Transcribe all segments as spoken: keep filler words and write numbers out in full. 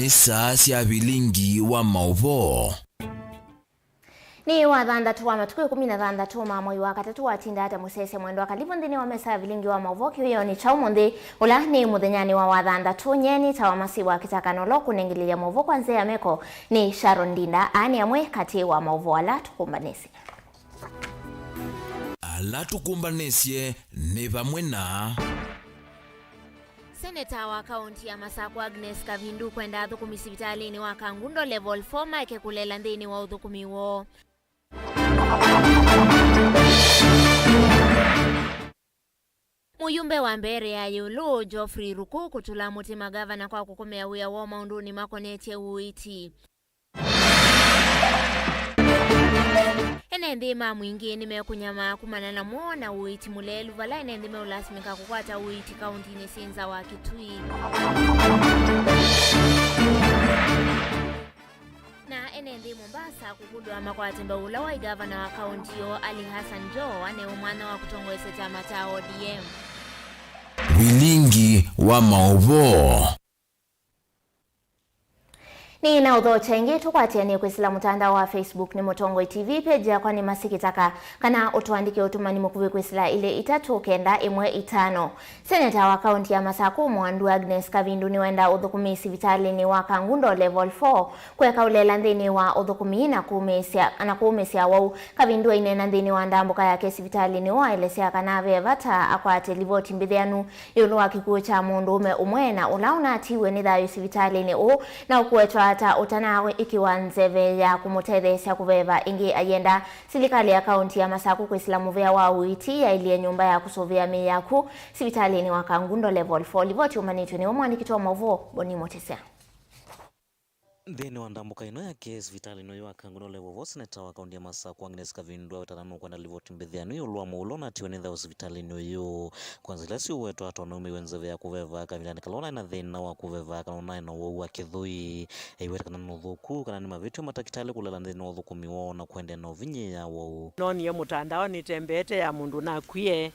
Saa sya vilingi wa maũvoo. Nĩ wa thanthatũ wa matukũ ĩkũmi na thanthatũ ma mwei wa katatũ. Watinda ata mũsyaĩĩsya mwendwa? Karibu nthĩnĩ wa mesa ya vilingi wa maũvoo kĩwĩonĩ kya ũmũnthĩ, ũla nĩ mũthenyanĩ wa wathanthatũ. Nyie nĩtawa Masi wa Kĩtaka, na ũla ũkũnengelelya maũvoo kwa nzĩa ya meko nĩ Sharon Ndinda. Aa nĩ amwe katĩ wa maũvoo ala tũkũmbanĩsye. Ala tũkũmbanĩsye nĩ vamwe na. Seneta wa kaũnti ya Masakũ Agnes Kavindu kwenda athũkũmi sivitalĩnĩ wa Kangundo Level four maeke kũlela nthĩnĩ wa ũthũkũmi woo. Mũyumbe wa Mbeere ya Ĩũlũ, Geoffrey Ruku, kũtũla mũtĩ magavana kwa kũkomea wĩa woo maũndũnĩ makonetye ũiiti. Ene nthĩ ma Mwingĩ nĩmekũnyamaa kumana na mwoo na ũiiti mũlelu, vala ene nthĩ meũlasimĩka kũkwata ũiiti kaũntinĩ syĩ nza wa Kitui. Na ene nthĩ Mombasa kũkũlw'a makwate mbau ũla waĩ gavana wa kaũnti yoo, Ali Hassan Joho, anewe mwanya wa kũtongoesya kyama kya O D M. Vilingi wa maũvoo. Nĩ na ũthokya ĩngĩ tũkwatĩanĩe kwĩsĩla mũtandao wa Facebook nĩ Mũtongoi T V, page yakwa nĩ Masi Kĩtaka, kana ũtũandĩke ũtũmani mũkuvĩ kwĩsĩla ilĩ itatũ kenda ĩmwe itano. Seneta wa kaũnti ya Masakũ Mwandu Agnes Kavindu nĩwenda ũthũkũmi sivitalĩnĩ wa Kangundo Level four kũeka ũlela nthĩnĩ wa ũthũkũmi na kũũmĩĩsya, na kũũmĩsya wau. Kavindu aineena nthĩnĩ wa ndambũka yake sivitalĩnĩ ũũ aelesya kana ve vata akwate livoti mbĩthĩanu ĩũlũ wa kĩkw'ũ kya mũndũũme ũmwe na ũla ũnatiiwe nĩ thayũ sivitalĩnĩ ũũ na ũkũetwa ta ũtanaĩkĩwa nzeve ya kũmũtetheesya kũveva. Ĩngĩ ayenda silikalĩ ya kaũnti ya Masakũ kwĩsĩla mũvea wa ũiiti yaĩlye nyũmba ya kũsũvĩa mĩĩ yaku sivitalĩnĩ wa Kangundo Level four. Livoti ũmanĩtw'e nĩwe mũandĩki wa maũvoo Boni Mũtĩsya. Nthĩnĩ wa ndambũka ĩno yake sivitalĩnĩ ũyũ wa Kangundo Level four, seneta wa kaũnti ya Masakũ Agnes Kavindu aweta kana nũkwenda livoti mbĩthĩanu ĩũlũ wa mũulo ũnatiwe nĩ thayũ sivitalĩnĩ ũyũ. Kwa nzĩa ila syũwetwa, atwaũnaumiwe nzeve ya kũveva kavindanĩ kala ũnaĩ na thĩna wa kũveva kana ũnaĩ na ũwau wa kĩthũi. Aiweta kana nĩ ũthũku kana nĩ mavĩtyo matakĩtalĩ kũlela nthĩnĩ wa ũthũkũmi woo na kũendeea na ũvinyĩĩa wau. Noonie mũtandaonĩ ĩtembeete ya mũndũ nakwie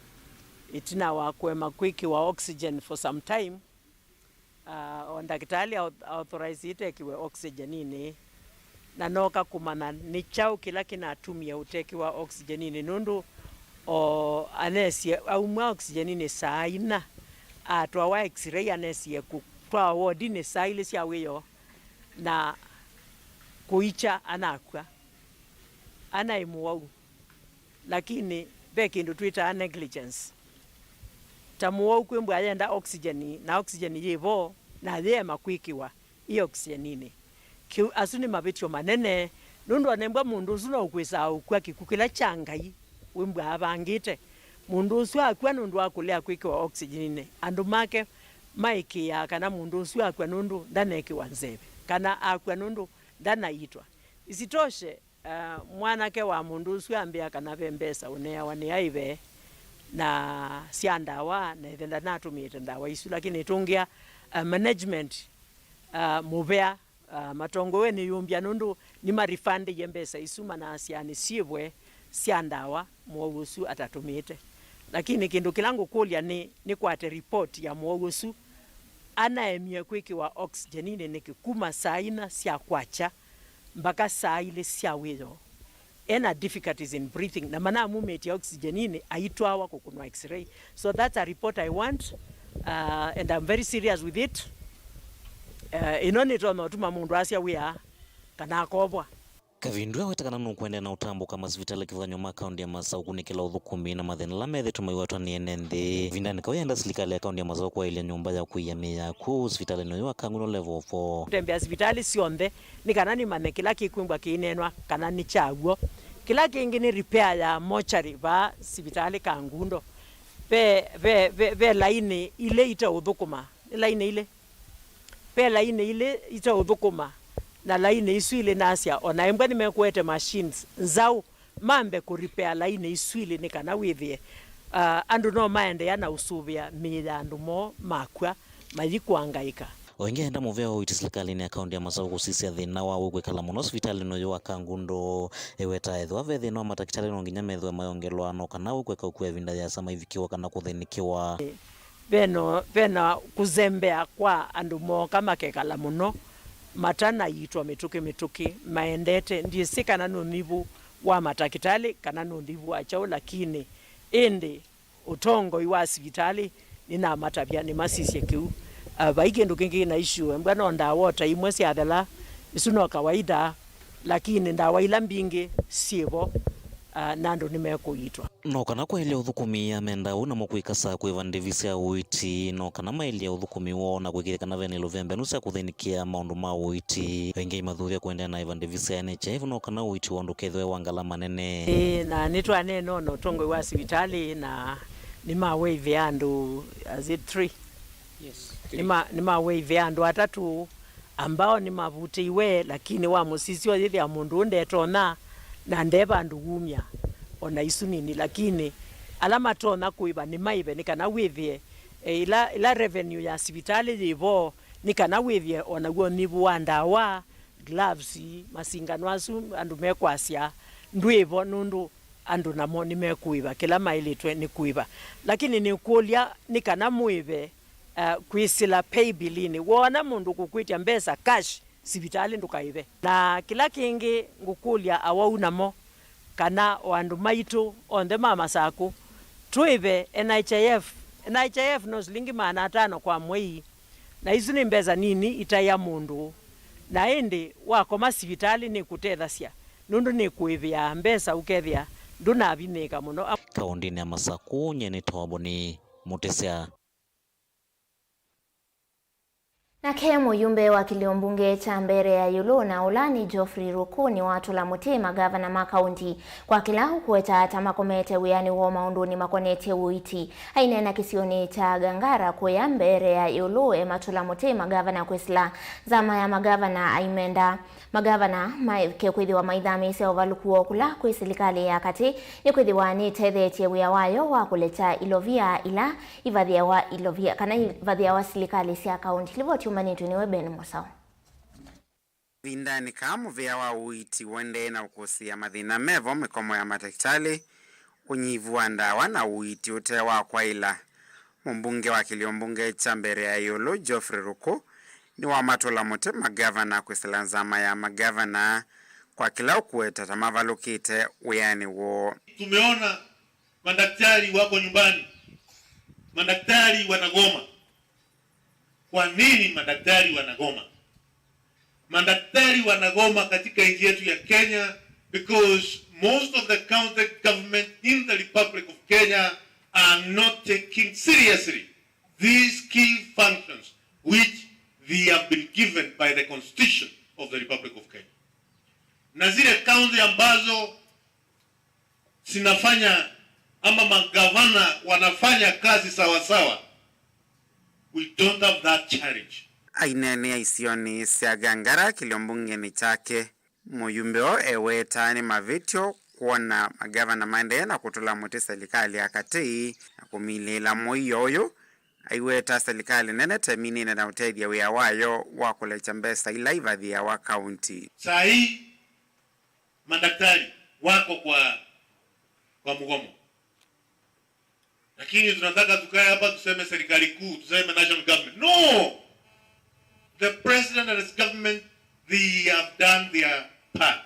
ĩtina wa kũema kwĩkĩwa oxygen for some time. Ah, o ndakĩtalĩ au-, authorize ĩtekĩwe oxygeninĩ, na nooka kũmanya nĩ kyaũ kĩla kĩnatumie ũtekĩwa oxygeninĩ, nũndũ o anesie aumw'a oxygeninĩ saa ina, atwawa x-ray, anesie kũtwawa wodinĩ saa ilĩ sya wĩoo, na kũikya anakw'a, anaĩ mũwau. Lakini ve kĩndũ twĩtaa negligence. Ta mũwau kwĩmbwa ayenda oxygen, na oxygen yĩ vo, na ayĩema kwĩkĩwa ĩ oxygeninĩ. Kĩu, asu nĩ mavĩtyo manene, nũndũ onembwa mũndũ ũsu no ũkwĩsaa ũkw'a kĩkw'ũ kĩla kya Ngai wĩmbwa avangĩte. Mũndũ ũsu akw'a nũndũ wa kũlea kwĩkĩwa oxygeninĩ. Andũ make maĩkĩĩaa kana mũndũ ũsu akw'a nũndũ ndanekĩwa nzeve, kana akw'a nũndũ ndanaitwa. Isitoshe, Ah, mwanake wa mũndũ ũsu ambĩa kana ve mbesa ũneawa nĩ aive na sya ndawa, na ĩthe ndanatũmĩĩte ndawa isu, lakini ĩtũngĩa, ah, management, ah, mũvea, ah, matongoi nĩyũmbya nũndũ nĩmarifandĩie mbesa isu, manaasya nĩ syĩvwe sya ndawa mũwau ũsu atatũmĩĩte. Lakini kĩndũ kĩla ngũkũlya nĩ, nĩkwate report ya mũwau ũsu anaemie kwĩkĩwa oxygeninĩ nĩkĩ kuma saa ina sya kwakya mbaka saa ilĩ sya wĩoo. Ena difficulties in breathing, na manamumĩtye oxygeninĩ aitwawa kũkũnwa x-ray. So that's a report I want, uh, and I'm very serious with it. Uh, ĩno nĩtonya ũtuma mũndũ asya wĩa kana akovwa. Kavindu aweta kana nũkũendeea na ũtambũka masivitalĩ kĩvathany'o ma kaũnti ya Masaku kũnĩkĩla ũthũkũmi na mathĩna ala methĩĩtwe maiwetwa nĩ ene nthĩ. Ĩvindanĩ kau yenda silikalĩ ya kaũnti ya Masaku kwaĩlya nyũmba ya kũia mĩĩ ya akw'ũ sivitalĩnĩ ũyũ wa Kangundo Level four. Kũtembea sivitalĩ syonthe nĩ kana nĩmanye kĩla kĩkwĩmbwa kĩineenwa kana nĩ kya w'o. Kĩla kĩngĩ nĩ repair ya mortuary vaa sivitalĩ Kangundo. Ve, ve, ve, ve laini ilĩ iteũthũkũma. Nĩ laini ilĩ. Ve laini ilĩ iteũthũkũma, na laini isu ilĩ nasya, o na embwa nĩmekũete machines nzaũ mambe kũ repair laini isu ilĩ nĩ kana wĩthĩe, ah, andũ no maendeea na ũsũvĩa mĩĩ ya andũ moo makw'a mayĩkũangaĩka. O ĩngĩ aenda mũvea wa ũiiti silikalĩnĩ ya kaũnti ya Masaku kũsisya thĩna wa w'o kwĩkala mũno sivitalĩnĩ ũyũ wa Kangundo. Eweta ethĩwa ve thĩna wa matakĩtalĩ no nginya methĩwe mayongelwa no kana w'o kweka ũkua ĩvinda yĩasa maivikĩwa kana kũthĩnĩkĩwa. Vena, vena kũzembea kwa andũ mooka makekala mũno, Matanaitwa mĩtũkĩ mĩtũkĩ maendete, ndyĩsĩ kana nĩ ũnyivu wa matakĩtalĩ kana nĩ ũnyivu wa kyaũ, lakini ĩndĩ ũtongoi wa sivitalĩ nĩnamatavya nĩmasisye kĩu. Ah, vai kĩndũ kĩngĩ kĩna issue, embwa no ndawa o ta imwe syathela, isu no kawaida, lakini ndawa ila mbingĩ syĩvo, ah, na andũ nĩmekũiitwa. No kana kwaĩlya ũthũkũmi amenda ũu namo kwĩkasa kwĩva ndĩvi sya ũiiti, no kana maĩlye ũthũkũmi woo na kwĩkĩthya kana vena ilũvĩa mbenu sya kũthĩnĩkĩa maũndũ ma ũiiti. Aingĩ imathuthya kũendeea na ĩva ndĩvi sya N H I F no kana ũiiti woo ndũkethĩwe wa ngalama nene. Ĩĩ, na nĩtwaneena na ũtongoi wa sivitalĩ, na nĩmawaivĩa andũ, is it three? Yes, three. Nĩma-, nĩmawaivĩa andũ atatũ ambao nĩmavutĩiwe, lakini wa mũsisya ũyĩthĩa mũndũ ũũ ndetonya na nde vandũ wumya ona isu nini, lakini ala matonya kũĩva nĩmaĩve nĩ kana wĩthĩe, e, ĩla, ĩla revenue ya sivitalĩ yĩvo, nĩ kana wĩthĩe o naw'o ũnyivu wa ndawa, gloves, masingano asu andũ mekwasya ndwĩvo, nũndũ andũ namo nĩmekũĩva kĩla maĩlĩtwe nĩ kũĩva. Lakini nĩkũlya nĩ kana mũĩve, uh, kwĩsĩla pay bill-inĩ. Woona mũndũ kũkwĩtya mbesa cash sivitalĩ, ndũkaĩve. Na kĩla kĩngĩ ngũkũlya awau namo, kana o andũ maitũ onthe ma Masakũ, tũĩve N H I F. N H I F no silingi maana atano kwa mwei, na isu nĩ mbesa nini itaĩa mũndũ, na ĩndĩ wakoma sivitalĩ nĩkũtethasya, nũndũ nĩkũĩvĩaa mbesa ũkethĩa ndũnavinyĩĩka mũno. Kaũndĩnĩ ya Masakũ, nyie nĩ Toboni Mũtĩsya. Nake mũyumbe wa kĩlio mbunge kya Mbeere ya Ĩũlũ na ũla nĩ Geoffrey Ruku nĩwatũla mũtĩ magavana ma kaũnti kwa kĩla ũkũweta ta makomete wĩanĩ woo maũndũnĩ makonetye ũiiti. Aineena kĩsionĩ kya Gangara kũya Mbeere ya Ĩũlũ ematũla mũtĩ magavana kwĩsĩla nzama ya magavana aimenda. Magavana maeke kwĩthĩwa maithamĩĩsya ũvalũku woo kũla kwĩ silikalĩ ya katĩ, nĩkwĩthĩwa nĩtetheetye wĩa wayo wa kũlekya ilovia ila ivathĩawa ilovia, kana ivathĩawa silikalĩ sya kaũnti. Livoti yumanĩtw'e nĩwe Ben Mũsaũ. Kavindanĩ kaa mũvĩa wa ũiiti ũendee na ũkũsĩĩa mathĩna mevo, mĩkomo ya matakĩtalĩ, ũnyivu wa ndawa na ũiiti ũte wa kwaĩla, mũmbunge wa kĩlio mbunge kya Mbeere ya Ĩũlũ, Geoffrey Ruku, nĩwamatũla mũtĩ magavana kwĩsĩla nzama ya magavana kwa kĩla ũkũweta ta mavalũkĩte wĩanĩ woo. Tumeona madaktari wako nyumbani, madaktari wanagoma. Kwa nini madaktari wanagoma? Madaktari wanagoma katika nchi yetu ya Kenya because most of the county government in the Republic of Kenya are not taking seriously these key functions which they have been given by the Constitution of the Republic of Kenya. Na zile kaunti ambazo zinafanya ama magavana wanafanya kazi sawasawa, we don't have that challenge. Aineenea isionĩ sya Gangara kĩlio mbungenĩ kyake, mũyumbe ũũ ewetaa nĩ mavĩtyo kwona magavana maendee na kũtũla mũtĩ silikalĩ ya katĩ na kũmilĩĩla mũio ũyũ, aiweta silikalĩ nene teminĩte na ũtethya wĩa wayo wa kũlekya mbesa ila ivathĩawa kaunti. Saa hii madaktari wako kwa, kwa mgomo. Lakini tunataka tukae hapa tuseme serikali kuu, tuseme national government. No! The president and his government, they have done their part.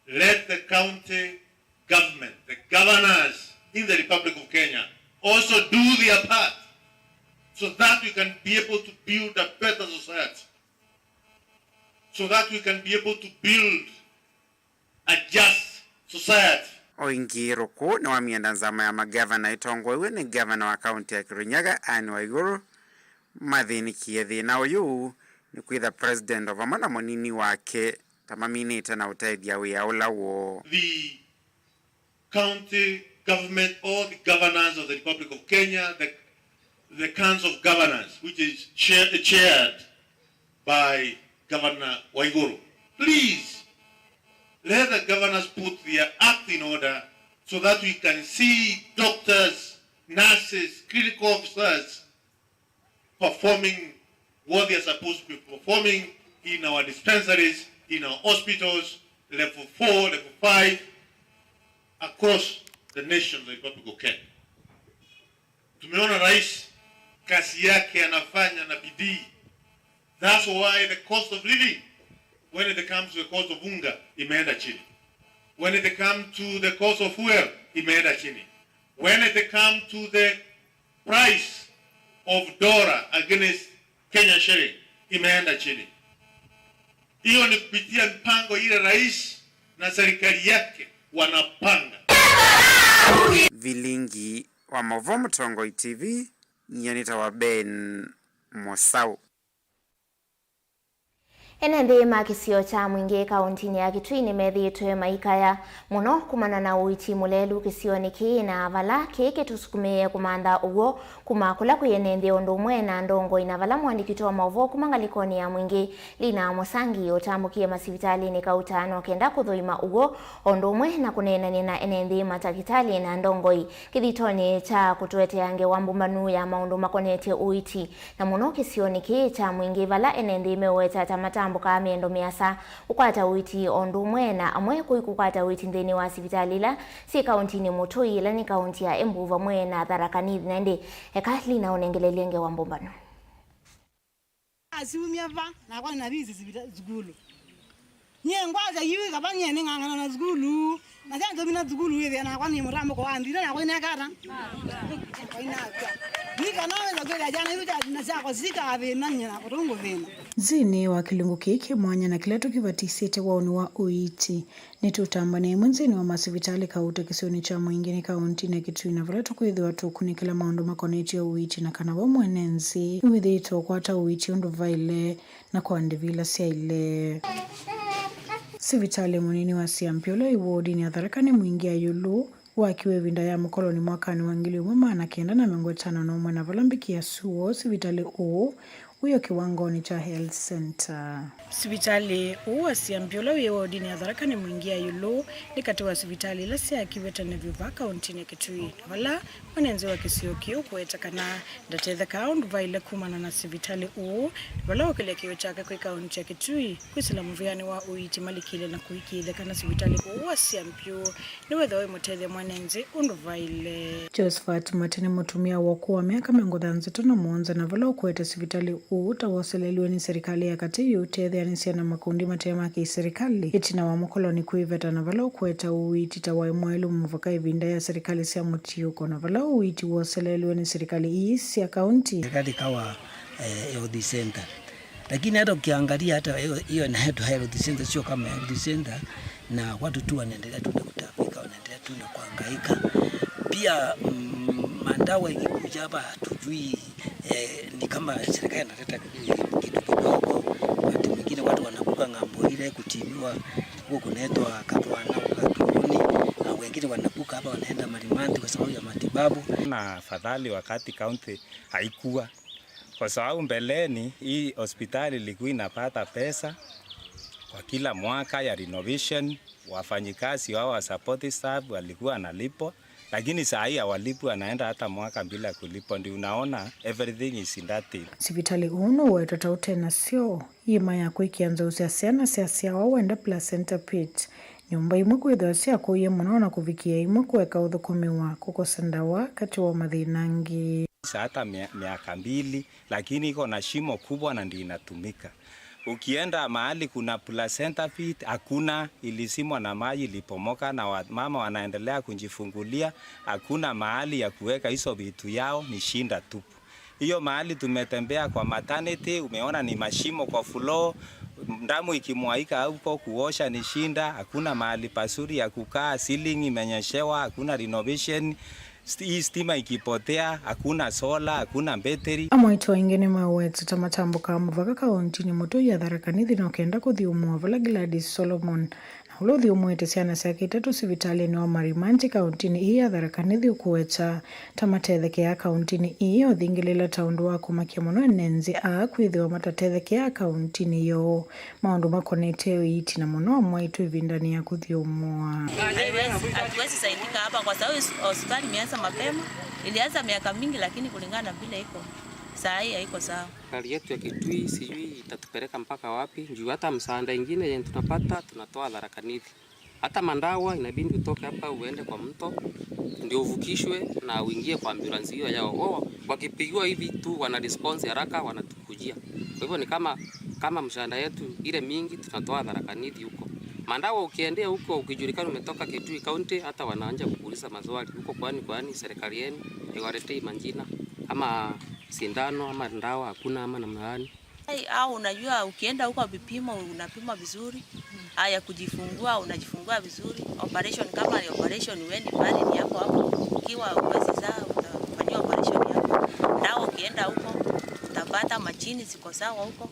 Let the county government, the governors in the Republic of Kenya also do their part so that we can be able to build a better society, so that we can be able to build a just society. O ĩngĩ, Ruku nĩwamienda nzama ya magavana ĩtongoew'e nĩ gavana wa kaunti ya Kirinyaga, Anne Waiguru, mathĩnĩkĩe thĩna ũyũ nĩkwĩtha president o vamwe na mũnini wake ta maminĩte na ũtethya wĩa ũla woo. The county government or the governors of the Republic of Kenya, the, the Council of Governors, which is chair, chaired by Governor Waiguru. Please, let the governors put their act in order so that we can see doctors, nurses, clinical officers performing what they are supposed to be performing in our dispensaries, in our hospitals, level four, level five, across the nation, the Republic of Kenya. Tumeona rais kazi yake anafanya na bidii. That's why the cost of living When it comes to the cost of unga, imeenda chini. When it comes to the cost of fuel, imeenda chini. When it comes to the price of dollar against Kenya shilling, imeenda chini. Hiyo ni kupitia mpango ile rais na serikali yake wanapanga. Vilingi wa Mauvoo Mũtongoi T V, nyie nĩtawa Ben Mosau. Ene nthĩ ma kĩsio kya Mwingĩ kaũntinĩ ya Kitui nĩmethĩĩtwe maikaya mũno kumana na ũiiti mũlelu kĩsionĩ kĩĩ, na vala kĩĩ kĩtũsukumĩĩe kũmantha ũw'o kuma kũla kwĩ ene nthĩ ũndũ ũmwe na ndongoi, na vala mũandĩki witũ wa maũvoo kuma ngalĩkonĩ ya Mwingĩ, Lina Mũsangi, ũtambũkie masivitalĩnĩ kauta no kenda kũthũima ũw'o o ũndũ ũmwe na kũneenany'a na ene nthĩ, matakĩtalĩ na ndongoi kĩthitonĩ kya kũtũetea ngewa mbũmbanu ya maũndũ makonetye ũiiti, na mũno kĩsionĩ kĩĩ kya Mwingĩ, vala ene nthĩ meũweta ta matambũkaa mĩendo mĩasa kũkwata ũiiti o ũndũ ũmwe na amwe kũi kũkwata ũiiti nthĩnĩ wa sivitalĩ ila syĩ kaũntinĩ mũtũi, ĩla nĩ kaũnti ya Embu vamwe na Tharaka Nithi. Na ĩndĩ eka Lina ũnengelelye ngewa mbũmbanu. Asiumya va, nakwa nĩnaviisye sivita-, sukulu. Nyie ngwasya yu ikava nyie nĩng'ang'ana na sukulu. Na sya nzomina sukulu wĩthĩa nakwa nĩ mũtambũko wa nthĩ, nakwa inekata. Nakwa inakwa. Nĩ kana wĩsa kwĩthĩa syana isu sya, na syakwa sikathĩna nyie nakwa tũngũthĩna. Nthĩnĩ wa kĩlungu kĩĩ kĩ mwanya na kĩla tũkĩvatisĩte waũni wa ũiiti, nĩtũtambane ĩmwe nthĩnĩ wa masivitalĩ kauta kĩsionĩ kya Mwingĩ nĩ kaũntinĩ ya Kitui, na vala tũkwĩthĩwa tũkunĩkĩla maũndũ makonetye ũiiti na kana we mwene nthĩ nĩwĩthĩĩtwe ũkwata ũiiti ũndũ vaĩle na kwa ndĩvi ila syaĩle. Sivitalĩ mũnini wa Siampi ũla wĩ wodinĩ ya Tharaka Nithi Mwingĩ ya ĩũlũ wakiwe ĩvinda ya mũkoloni mwakanĩ wa ngili ĩmwe maana kenda na mĩongo ĩtano na ũmwe, na vala mbikĩa suo, sivitalĩ ũũ wĩ o kĩwangonĩ kya Health Center. Sivitalĩ ũũ wa Siampi ũla wĩ wodinĩ ya Tharaka Nithi Mwingĩ ya ĩũlũ nĩ katĩ wa sivitalĩ ila syaakiwe tene vyũ vaa kaũntinĩ ya Kitui, na vala mwene nthĩ wa kĩsio kĩĩ ũkũweta kana ndatethekaa ũndũ vaĩle kumana na sivitalĩ ũũ, vala ũkĩlya kĩw'ũ kyake kwĩ kaũnti ya Kitui kwĩsĩla mũvĩanĩ wa ũiiti malikĩle na kũĩkĩĩthya kana sivitalĩ ũũ wa Siampi nĩwĩthĩwa wĩmũtethya mwene nthĩ ũndũ vaĩle. Josephat Mate nĩ mũtumĩa wa ũkũũ wa myaka mĩongo thanthatũ na mũonza, na vala ũkũete sivitalĩ ũũ ta woseleeliwe nĩ silikalĩ ya katĩ yĩũtetheanĩsya na makundi mate ma kĩ-silikalĩ ĩtina wa mũkoloni kwĩveta, na vala ũkũeta ũiiti ta waĩ mwaĩlu mũvaka ĩvinda ya silikalĩ sya mũtiũko, na vala ũiiti woseleeliwe nĩ silikalĩ ii sya kaũnti. Serikali ikawa, eh, health center. Lakini hata ukiangalia hata hiyo, hiyo inaitwa health center, sio kama health center, na watu tu wanaendelea tu na kutaabika, wanaendelea tu na kuhangaika. Pia, mm, madawa ikikuja hapa hatujui, eh, ni kama serikali inaleta kitu kidogo, wakati mwingine watu wanavuka ng'ambo ile kutibiwa, huko kunaitwa Katwana, Katunguni, na wengine wanavuka hapa wanaenda Marimanti kwa sababu ya matibabu. Na afadhali wakati kaunti haikuwa, kwa sababu mbeleni hii hospitali ilikuwa inapata pesa kwa kila mwaka ya renovation, wafanyikazi wao wa support staff walikuwa wanalipwa, lakini saa hii hawalipwi, wanaenda hata mwaka bila kulipwa. Ndio unaona everything is in that thing. Sivitalĩ ũũ nũwetwa ta ũte na syoo, iĩma ya kwĩkĩa nzaũ sya syana syasyawa wenda placenta pit, nyũmba imwe kwĩthĩwa syakũie mũno na kũvikĩa imwe kũeka ũthũkũmĩwa, kũkosa ndawa, katĩ wa mathĩna angĩ. Hata mia-, miaka mbili, lakini iko na shimo kubwa na ndio inatumika. Ukienda mahali kuna placenta pit, hakuna, ilisimwa na maji, ilipomoka, na wa-, mama wanaendelea kujifungulia, hakuna mahali ya kuweka hizo vitu yao, ni shinda tupu. Hiyo mahali tumetembea kwa maternity, umeona ni mashimo kwa floor, damu ikimwaika huko, kuosha ni shinda, hakuna mahali pazuri ya kukaa, ceiling imenyeshewa, hakuna renovation. Sti-, hii stima ikipotea, hakuna solar, hakuna betri. Amwe aitũ aingĩ nĩmawetete matambũkaa mũvaka kaũntinĩ mũtũi ya Tharaka Nithi no kenda kũthyũmũa vala Gladys Solomon, na ũla ũthyũmũĩte syana syake itatũ sivitalĩnĩ wa Marimanti kaũntinĩ ii ya Tharaka Nithi ũkũweta ta matethekeaa kaũntinĩ ii, ũthingĩlĩla ta ũndũ wa kũmakya mũno ene nthĩ aa kwĩthĩwa matatethekeaa kaũntinĩ yoo. Maũndũ makonetye ũiiti na mũno amwe aitũ ĩvindanĩ ya kũthyũmũa. Haiwezi, hatuwezi saidika hapa kwa sababu hos-, hospitali imeanza mapema. Ilianza miaka mingi, lakini kulingana na vile iko saa hii haiko sawa. Serikali yetu ya Kitui sijui itatupeleka mpaka wapi, juu hata msaada ingine yenye tunapata tunatoa Tharaka Nithi. Hata mandawa inabidi utoke hapa uende kwa mto ndio uvukishwe na uingie kwa ambulance hiyo yao. Wao wakipigiwa hivi tu wana response haraka, wanatukujia. Kwa hivyo ni kama Kama msaada yetu ile mingi tunatoa Tharaka Nithi huko. Mandawa ukiendea huko, ukijulikana umetoka Kitui County, hata wanaanza kukuuliza maswali huko, kwani, kwani serikali yenu haiwaletei majina ama sindano ama ndawa hakuna ama namna gani? Ai, au unajua ukienda huko vipimo unapimwa vizuri. Haya, kujifungua unajifungua vizuri. Operation kama ni operation, wendi pale ni hapo hapo. Ukiwa uwezi zaa utafanyiwa operation hapo. Nao ukienda huko utapata machini ziko sawa huko.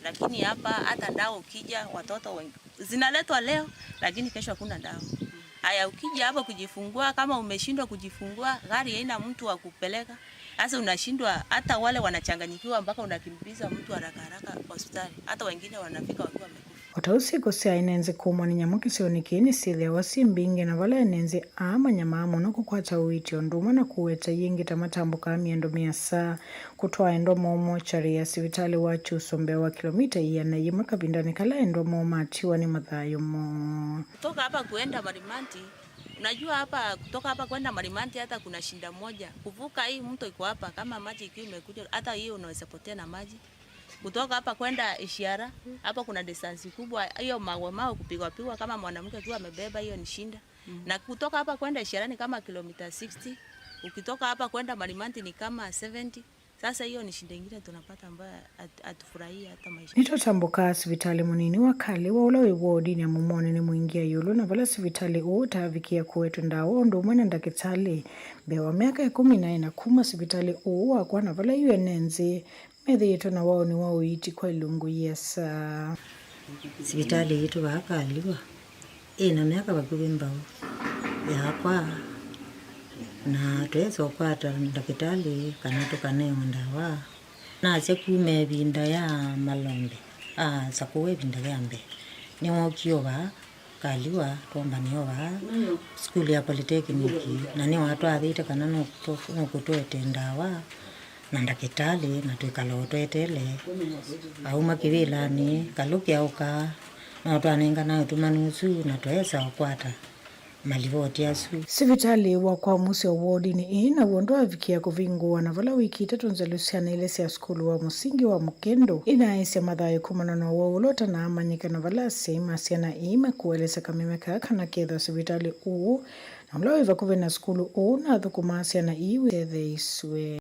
Lakini hapa hata nao ukija watoto wengi zinaletwa leo, lakini kesho hakuna dawa. Haya, ukija hapa kujifungua, kama umeshindwa kujifungua, gari haina mtu wa kupeleka. Sasa unashindwa, hata wale wanachanganyikiwa mpaka unakimbiza mtu haraka haraka hospitali. Hata wengine wanafika wakiwa wamekufa. O ta ũu, syĩko sya ĩnenzi kũmwa nĩ nyamũ kĩsionĩ kĩĩ nĩsyĩthĩawa syĩ mbingĩ, na vala ĩnenzi aa manyamaa mũno kũkwata ũiiti ũndũ ũmwe na kũweta ii ĩngĩ ta matambũkaa mĩendo mĩasa. Kũtwaa endwa moo mochari ya sivitalĩ wa Kyusu mbee wa kilomita iana yĩmwe kavindanĩ kala endwa moo matiwa nĩ mathayũ moo. Kutoka hapa kuenda Marimanti, unajua hapa, kutoka hapa kwenda Marimanti hata kuna shinda moja. Kuvuka hii mto iko hapa, kama maji ikiwa imekuja, hata hiyo unaweza potea na maji. Kutoka hapa kwenda Ishiara, hapa kuna distance kubwa, hiyo mawe mawe kupigwa pigwa, kama mwanamke akiwa amebeba, hiyo ni shinda. Na kutoka hapa kwenda Ishiara ni kama kilomita sixty, ukitoka hapa kwenda Marimanti ni kama seventy. Sasa hiyo ni shida ingine tunapata ambayo hat-, hatufurahii hata maisha. Nĩtũtambũkaa sivitalĩ mũnini wa Kaliwa ũla wĩ wodinĩ ya Mũmonĩ nĩ mũingĩa ĩũlũ, na vala sivitalĩ ũũ ũtaavikĩe kũetwe ndawa ũndũ ũmwe na ndakĩtalĩ mbee wa myaka ĩkũmi na ĩna kuma sivitalĩ ũũ wakwa, na vala yu ene nzĩ methĩĩtwe na waũni wa ũiiti kwa ilungu iasa. Sivitalĩ yitũ vaa Kaliwa ĩna myaka vakuvĩ mbau yakwa, na twesa ũkwata ndakĩtalĩ kana tũkanewa ndawa. Nasya kuma ĩvinda ya Malombe, aa, sakũwa ĩvinda ya mbee, nĩwookie o vaa Kaliwa, twombanĩe o vaa sukulu ya polytechnic, na nĩwatwathĩte kana nũkũtũetee ndawa na ndakĩtalĩ, na twĩkala o tweteele. Auma kĩvĩlanĩ, kalũke aũka, no twanenganae ũtũmani ũsu, na twaesa ũkwata malivoti asu. Sivitalĩ wakwa mũseo wodinĩ ĩĩ naw'o ndwavikĩa kũvingũwa, na vala wiki itatũ nzelu syana ilĩ sya sukulu wa mũsingi wa Mũkĩndũ inaaĩsya mathayũ kumana na ũwau ũla ũtanaamanyĩka, na vala asyai ma syana ii makũelesya kameme kaa kana kethwa sivitalĩ ũũ na ũla wĩ vakuvĩ na sukulu ũũ nathũkũmaa syana ii wĩtetheisw'e.